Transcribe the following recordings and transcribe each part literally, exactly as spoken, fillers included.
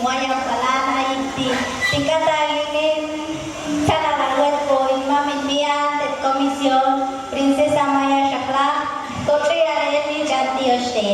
Wayang palan ai ti tingkatan inin, sala laluet ko inma min mian tet Comisión Princesa Maya Syahla, kotri areni janti oste.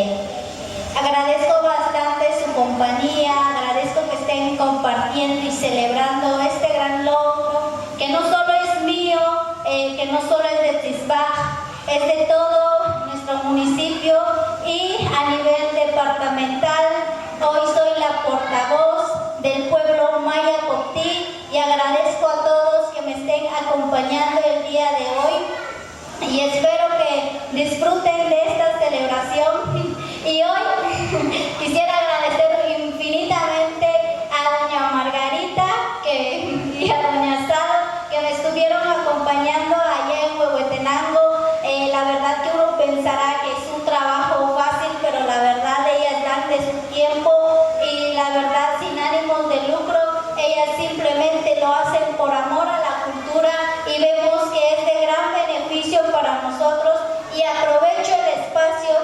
Agradezco bastante su compañía, agradezco que estén compartiendo y celebrando este gran logro, que no solo es mío, eh, que no solo es de Tisbaj, es de todo nuestro municipio y a nivel departamental. Hoy soy la portavoz del pueblo Maya Coptí y agradezco a todos que me estén acompañando el día de hoy y espero que disfruten de esta celebración. Y hoy quisiera agradecer infinitamente a doña Margarita que, y a doña Sal que me estuvieron acompañando allá en Huehuetenango. Eh, la verdad que uno pensará que es un trabajo fácil, pero la verdad ellas dan de su tiempo y la verdad sin ánimos de lucro, ellas simplemente lo hacen por amor a la cultura y vemos que es de gran beneficio para nosotros y aprovecho el espacio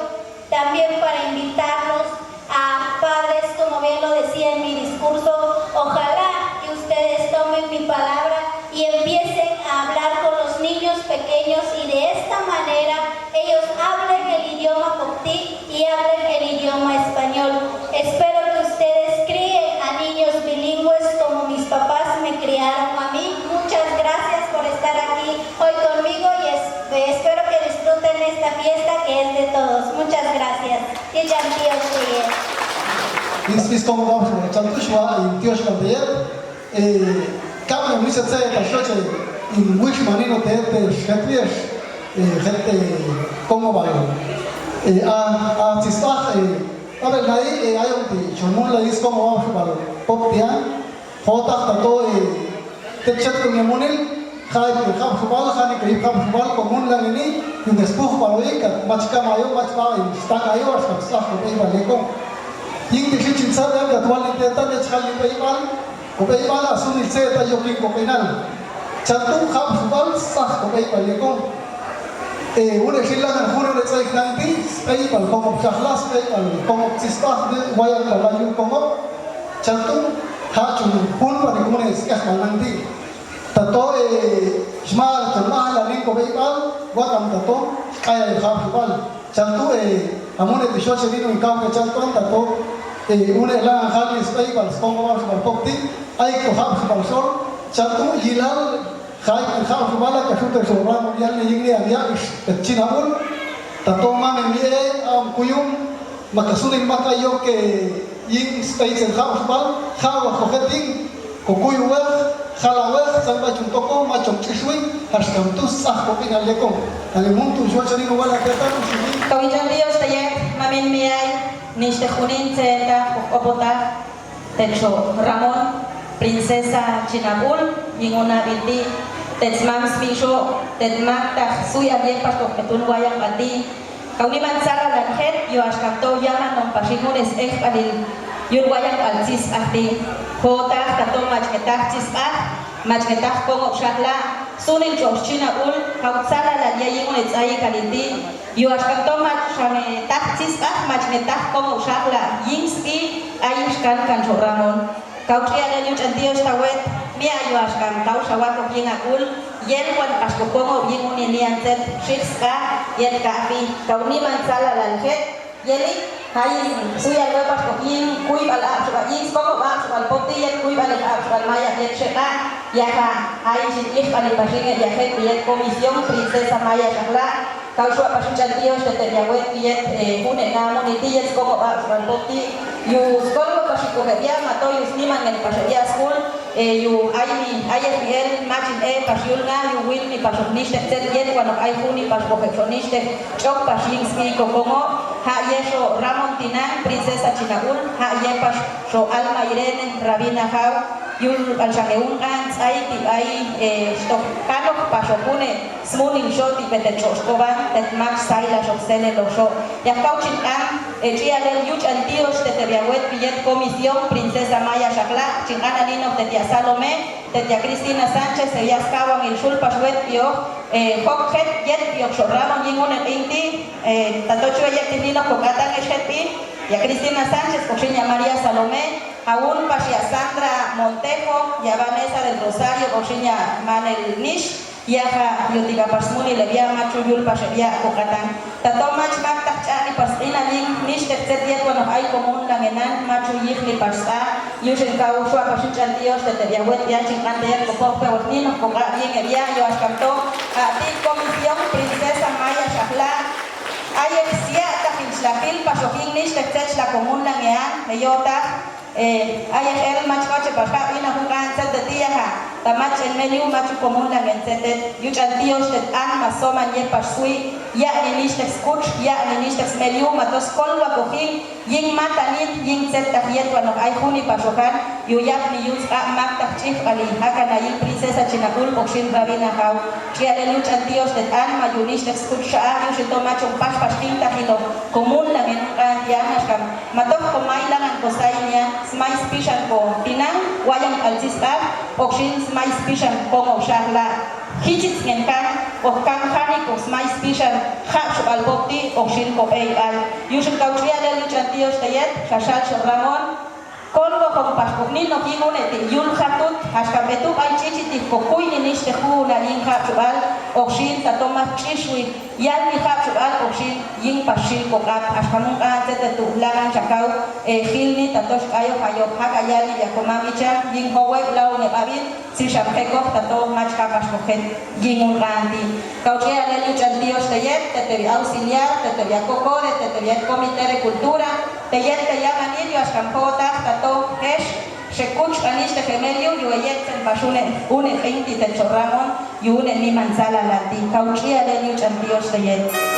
también para invitarlos a padres, como bien lo decía en mi discurso, ojalá que ustedes tomen mi palabra y empiecen a hablar con los niños pequeños y de esta manera ellos hablen el idioma coptí y hablen el idioma español. Espero que ustedes críen a niños bilingües como mis papás me criaron a mí. Muchas gracias por estar aquí hoy conmigo y es- espero que disfruten esta fiesta que es de todos. Muchas gracias. Yu ch'an tiox teyet. Is, is kongo bau shu, ch'an tu shu, in tiox kan teyet. Eh, kami yang bisa saya tak shu, in wish manino teyet, eh, shet wish, eh, shet, eh, kongo bau. Eh, a, a, tis ah, eh, a ver, nai, eh, ayon ti, chon mun la is kongo bau shu bau. Pop tiang. Hotak tato, eh, techet ko ngemunin, khai ko hap subal, khani ko hap subal, ko mun lang ini, yung espuh palo ikat, mach kamayo, mach bain, stak ayo, as kap sah ko pe ibal leko. Yung tishi chin sar, ya, gatwal ni tetan, ya, chal ni pe ibal, ko pe ibal, asun ni se, ta yokin ko penal. Chatu hap subal, sah ko pe ibal leko. Eh, une silangan, une de tsaik nanti, pe ibal, kongop sahlas, pe ibal, kongop sistah, de, wayang, layu, kongop. Chatu, ha, chun, pun, pari, kemune, sikah, manang, ti. Tato, eh, shma, chun, mah, laling, ko, be, ibal, wa, kam, tato, kaya, ha, shubal. Chatu, eh, amune, tisho, cheri, no, ikam, ke, chatu, tato, eh, une, lang, hal, is, be, ibal, skong, wa, shubal, pok, ti, ai, ko, ha, shubal, sol. Chatu, yilal, Kai, kan, hau, hubala, ka, sute, so, ramo, yal, ne, ying, ne, ya, ish, ka, chin, abul. Tato, mame, mie, am, kuyum, maka, sunin, maka, yo, ke, ying, stai, sen, hau, hubal, hau, ko, heting, ko, kuyu, weh, hala, weh, sampai, chun, toko, ma, chong, chisui, has, kam, tus, ah, ko, pinal, yekong. Kali, muntu, jua, cari, wala, kata, sini. Kau, ijan, dios, tayet, mamin, miai, niste, kunin, seta, opota. Techo Ramon, Princesa Chinabul, yinguna binti, tet smam spisho, tet mak tah sui abien pas tok petun wayang bati. Kau niman sala dan het, yo as kanto yaman nom pasingun es eh padil, yun wayang alsis ahti. Hotah kato mach ngetah cis ah, mach ngetah kongok syahla, sunin chos Chinabul, kau sala dan ya yingun es ai kaliti. Yu ashkan tomat, shame tah cis ah, mach ne tah kongok syahla, ying spi, aying shkan kan so Ramon. Kau tria dan yu ch'an tio shtawet, mia yu ashkan kau shawat kok ying akul, yen wan pas kok kongok ying uni nian zet, shit ska, yen ka api, kau niman sala lan het, yeli, hai, suyan we pas kok ying, kui bal ah, shwa ying, kongok ah, shwa poti, yen kui bal ah, shwa maya, yen sheka, ya ha, hai, shin ih, bali pas ying, ya het, yen komisión, princesa maya, syahla, Kau suak pasu ch'an tio, sete diawet, tiet, eh, hune namu ni tiet, skoko ba, suan poti, yu skol lo pasu ko hebia, mato yu sniman ngen pasu dia skul, eh, yu aini, ayah ni el, machin e, pasu yul nga, yu wil ni pasu niste, tet, tiet, wanok ai huni pasu ko hebso niste, chok pasu ying ski ko kongo, ha ye so Ramon Tinang, Princesa Chinaul, ha ye pasu so Alma Irene, Rabina Hau, yul al shangeun kan, tsai ti ai, eh, stok kanok pasu hune, Smuning sho ti pete chok skoban, tet mak sai la shok sele lo sho. Ya kau chin am, e chia lel yuch an tio, tete biawet piet komisión, princesa maya shakla, chin an anino tetia Salomé, tetia Cristina Sánchez, e ya skawang il sul pas wet pio, e, hok het yet pio shok Ramon yingun e inti, e, tato chue yet tinino kok atang e shet pi, ya Cristina Sánchez, kok shin ya María Salomé, Aun pax ya Sandra Montejo, ya Vanessa del Rosario, oxin ya Manel Nish, ya ha yo tiga pax muni le bia machu yul pax bia ko katan. Tato mach mak tak chani pax ina ling nish tek tzet yet wanoh ai komun langenan machu yih ni pax a. Yuxin kau xua pax ch'an Dios te te bia wet ya chin kan te yet ko pok pe wet ni noh ko ka ling e bia yo axkan to. A ti Comisión Princesa Maya Xahla. Ayek sia tak in xlakil pax oxin nish tek tzet xla komun langenan, me yo tak. Eh, ayek el mach pache pax ka ina jun kan tzet de ti ya ha. Ta mach en meliu machu komun langen tzet de. Yu ch'an Dios te an mas soman ye pax sui. Ya ni nish tek skuch, ya ni nish tek meliu matos kolwa kohin. Yin matanit, yin tzet tak yet wanoh ai juni pax ohan. Yu yap ni yun ska mak tak ch'if ali. Haka na yin princesa chinakul oxin rabina hau. Chia le yu ch'an Dios te an ma yu nish tek skuch sa a, yu xito machun pax pax tin tak ilo. Komun langen kan tiana xkam. Matok ko mai langan ko sai nia, smai spixan ko tinan, wayang alsis a, oxin smai spixan ko ngok Xahla. Hichits ngen kan, oh kan hani ko smai spixan, hak xubal bokti, oxin ko pei bal. Yuxin kau chia le yu ch'an Dios te yet, xaxal xo Ramon. Kolwa hon pax ko ni no ki ngune ti yul hatut, axkan betu bai chichi ti ko kui ni nish te hu na yin hak xubal, oxin tato mach ch'ixui. Yal ni hap xubal oxin, yin pax xil ko kap, axka mun kan tzet te tu langan chakau, e, hil ni tato xkayo hayo, haka yal ni bia ko mamichang, yin howe lau ne babin, si xan hekok tato mach kapax ko het, yin un kan ti. Kau chia le yu ch'an Dios te yet, te te bia auxiliar, te te bia kokore, te te bia komite de kultura, te yet te yaman ni yu axkan hotak, tato, hex, Xekuch k'anix te gemeliu yu eyek tsen pax une, une k'inti te chorramon, yu une niman tzalal ati, kau ch'ia le yu ch'an Dios te yet.